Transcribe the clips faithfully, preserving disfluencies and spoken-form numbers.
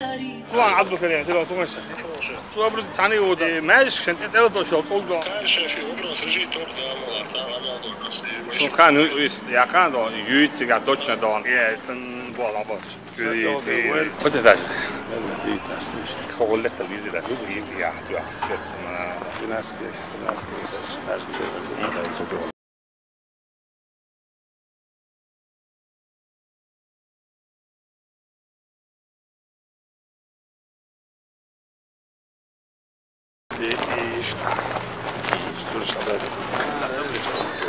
Кулан Абдулкарим, телефон тумаш. Цо абру цани уд. Э, маьждигаш шен тӀе тӀе латошал тӀулго. Кхаьра шефи, угрос, режи, тор, да, мала, цхьа, амал, догас, э, Султан, ис, яхан до, юй цига точно до. Э, цен бола бош. Юй, юй. Вот это же. Девятнадцать. Хо лет визи да, я, я, свет, на. Двенадцать, двенадцать, это же наш, это же.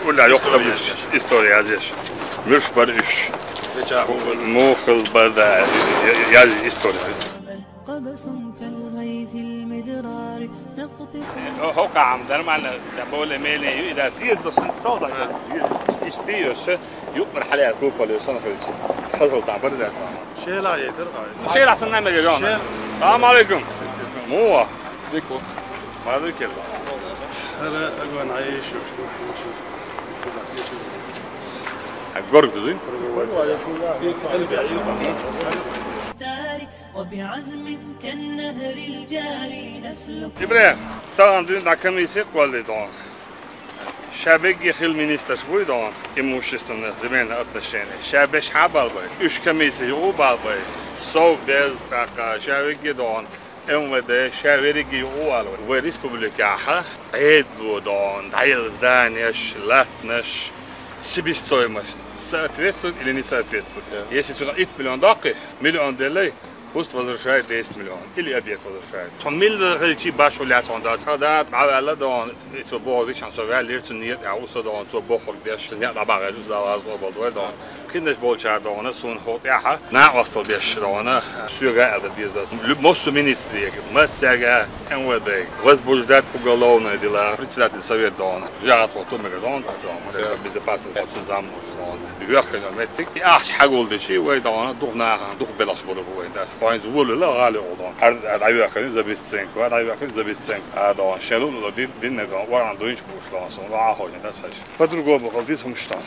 Уля, yok da bir istoriya yazıyor. Mürş bar üç. Muhıl bar da yaz istoriya. قبس كالغيث المدرار نقطف Ho ka am darman da bole mele yu da ziyaz do san tol da ziyaz. İstiyor şu yukmar hale kupa le san hıç. Hazır da bar da san. Şeyla yeter abi. Şeyla sen ne geliyor? Şey- Selam aleyküm. Muva. Diko. Madu kel. Hele agon ayşu. Gorg du. وبعزم كالنهر الجاري نسلك. Ibre, talan dün da комиссия kualde don. Şabegi hil minister bu don. Имущественные, земельные отношения. Şabeş ha balbay. Üç комиссия o balbay. Sov bez, şabegi don. М В Д, şaverigi o albay. Ve respublika ha. Edlu don. Dayıl zdaniyş, latnış. Себестоимость. Соответствует или не соответствует. Если сюда ит миллион дакы, миллион делей, Пусть возвращает десять миллионов. Или объект возвращает. Цхьа миллион хилчи башуля цхьа да. Цхьа да, дӀаваьлла дон. Цо боху дишан со ваьллира, цу нет, а уса дон, цо бохург деш, нет, дӀабагӀаш, уса ваз обал дой дон. Кхиднаш болчар дона, сун хо тӀаьхьа. На остал деш дона. Суьга аьлла деза. Люб-, массу министре, массага, М В Д, возбуждать уголовное дело. Председатель совет дона. Жагат хо ту мега дон, дон. Безопасность, вот, зам. Юхкана меттиг. И ахча хьагулдичи, вай дона, дух нахан, дух белахш болу вай дас. Вайн зувулила гӀали олдон. Хьар дӀавяхкани за бесценку, дӀавяхкани за бесценку. А дон, шелу ло дин, дин не дон, варан дуинч буш дон, сон, ва ахо не дас хаш. По-другому хол дис хумштан.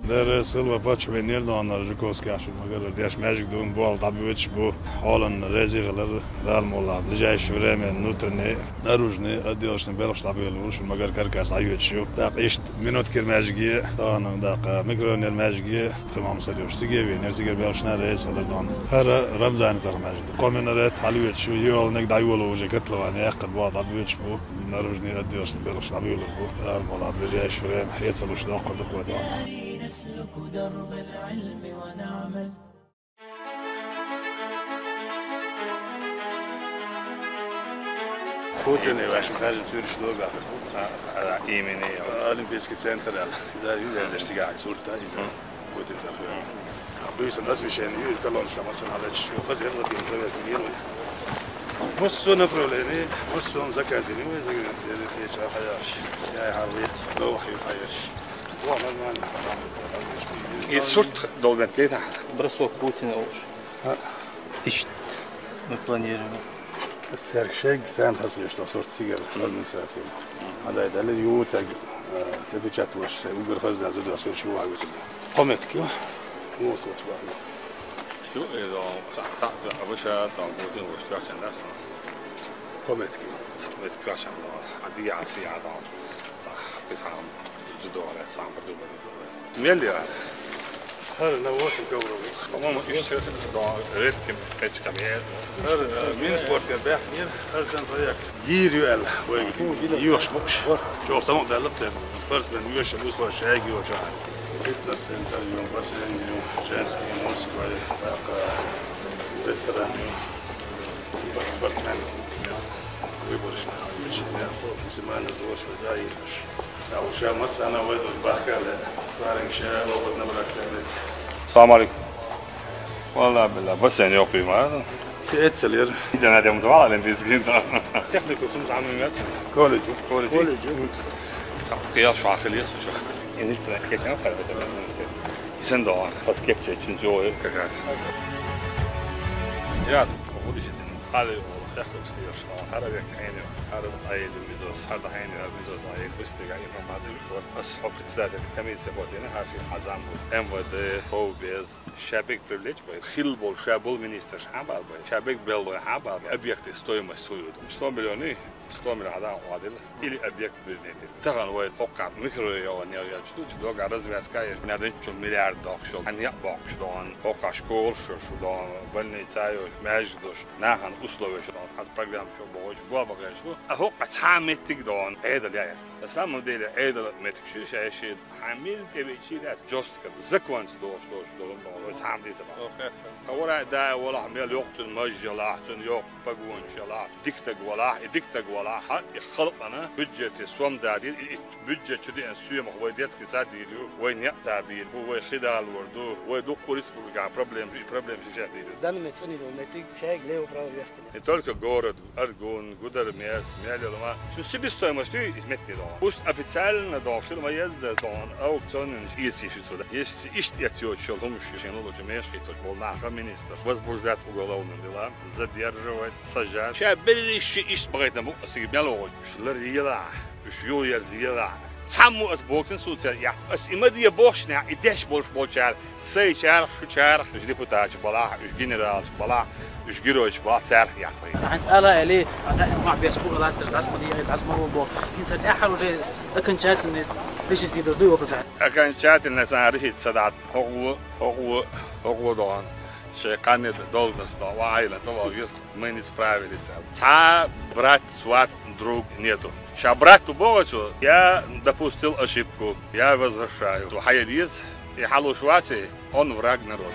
Дерес хилва пачвенер дон, Жуковский ашин, магар деш маьждиг дун, бол дӀабуьч бу, хьолан рези гӀалар. Дала мула, ближайшее время внутренний, наружный отделочный белхаш дӀабелур, шун магар каркас дӀайоьдуш ю. ТӀаккха иштта Минуткера маьждиге, тахана даккха микрорайонера маьждиге, пхи мамсалюш, циге венер, цигара белхашна рейс хилар дона. ХӀара Рамзана цӀерах маьждиг. Кхо минарет хьалйоьдуш ю, йола ниг дӀайолу уже котлован, яьккхина боху дӀабоьдуш бу, наружный отделашна белхаш дӀабелур бу. Дала мула, ближайшее время, хьецалуш доккхур ду кхо дона. Путин и ваши хажи сюриш догах. А, а, имени. Олимпийский центр ал. Иза юлезер сига сурта, иза. Путин цархуя. А бюйсен да священный, юй колонн шамасан алач, шу хазер латин проверки делай. Массо направление, массо заказы, не вы заказы, я хаяш. Я хавы, но хаяш. О, нормально. И сурт долбен тлетахь. Бросок Путина уж. А. Ишт. Мы планируем. Сергей Шейк, сан хасгеш, что сурт сигар администрация. А да, да, ле, ю, цаг, э, ты печат ваш, э, угар хазна, зуда, что чего, а, вот. Пометки, вот, вот, вот. Ю, э, да, та, та, та, а вы ща там будем, вот, как там, да, сам? Пометки. Пометки, а, ща, да. А, ди, а, си, а, да. Са, ты сам. Жидовая, сам придумать это. Мел я. ХӀара на восемь ковров. По-моему, ещё до редким печкам я. ХӀара, э, мини спортер бяхмир, хӀара сан проект. Йир ю аьлла, вай, йош мукш. Чо саму белла цен. Спортсмен йош, условия шайги йош. Фитнес-центр ю, бассейн ю, женский, мужской, так, э, ресторан ю. Спортсмен. Выборочно. Максимально дочь, за. Алша массана вайдут бахкале, барин ше опыт набрать. Салам алейкум. Валла билла, бассейн ёкъуй ма. Эцелер. Иден адам да вала олимпийский да. Техникум сум заман мец. Колледж. Колледж. Колледж. Кияш фахилиес уша. Индиртина кечен сар бетер университет. Исен да. Пас кече чин жо как раз. Я, будущее. Али. Тахук сирш тон, хара век хьеню, хара айли мизос, хара хьеню, хара мизос, ай, быстыга информация шур. Ас хо председатель комиссии хотина, хаши хазам бу. МВД, ХОВБЕЗ, шабек привлечь бай. Хил бол, шабул министр шабар бай. Шабек беллой хабар бай. Объекты стоимость хуюду. Сто миллионы, сто миллион адам вадил. Или объект вернете. Тахан вай хоккат микрорайон я, я чту, чту, дога развязка я. Надо чё миллиард дохшо. Ан я бохш дон. Хокка школ шо, шо дон. Больница ё, меж дош. Нахан условия шо дон. Хас программа шо бохш. Гуа багаш, ну. А хокка цхьа меттиг дон. Эдал я яс. На самом деле, эдал меттиг ши, ши, ши. Хьамил тевечи ряд жёстко. Закон дош, дош, дош, дош. Цхьа мди сама. Окей. Тавра да, вала мел ёх цун маж жала, цун ёх погон жала. Диктаг вала, и диктаг вала, ха, и халкъана бюджете сом дади, и, и бюджет чуди эн суем, вай детский сад дирю, вай не табир, вай хидал ворду, вай дукку республика проблем, и проблем сейчас дирю. Данный момент они думают, шайг лево-право вверх. Не только город, Аргун, Гудармес, Мялилма. Всю себестоимость и метти дон. Пусть официально дон, что мы ездим дон, аукцион и сюда. Если ишь я тёт, что лучше, чем лучше, мешки, то, что был наш министр. Возбуждать уголовные дела, задерживать, сажать. Сейчас берешь ишь богатому, а сигнал, что ларила, что юерзила. Цхьаммо ас боксин суцер яц. Ас има дие бохшня, и деш болш болчар, сай чарх, шу чарх, уж депутат балах, уж генерал балах, уж герой балах царх яц. Хант ала эли, ада ма беш бу ала тер дас ма дие, дас ма бу. Инса да хар уже окончательный решить дидор дуй вопрос. Окончательно сан решить садат. Хогу, хогу, хогу дон. Шейханет должность, ва айла, то ва юс. Мы не справились. Ца брат, сват, друг нету. Ща брату богату, я допустил ошибку, я возвращаю. Хайдис и халушвати, он враг народа.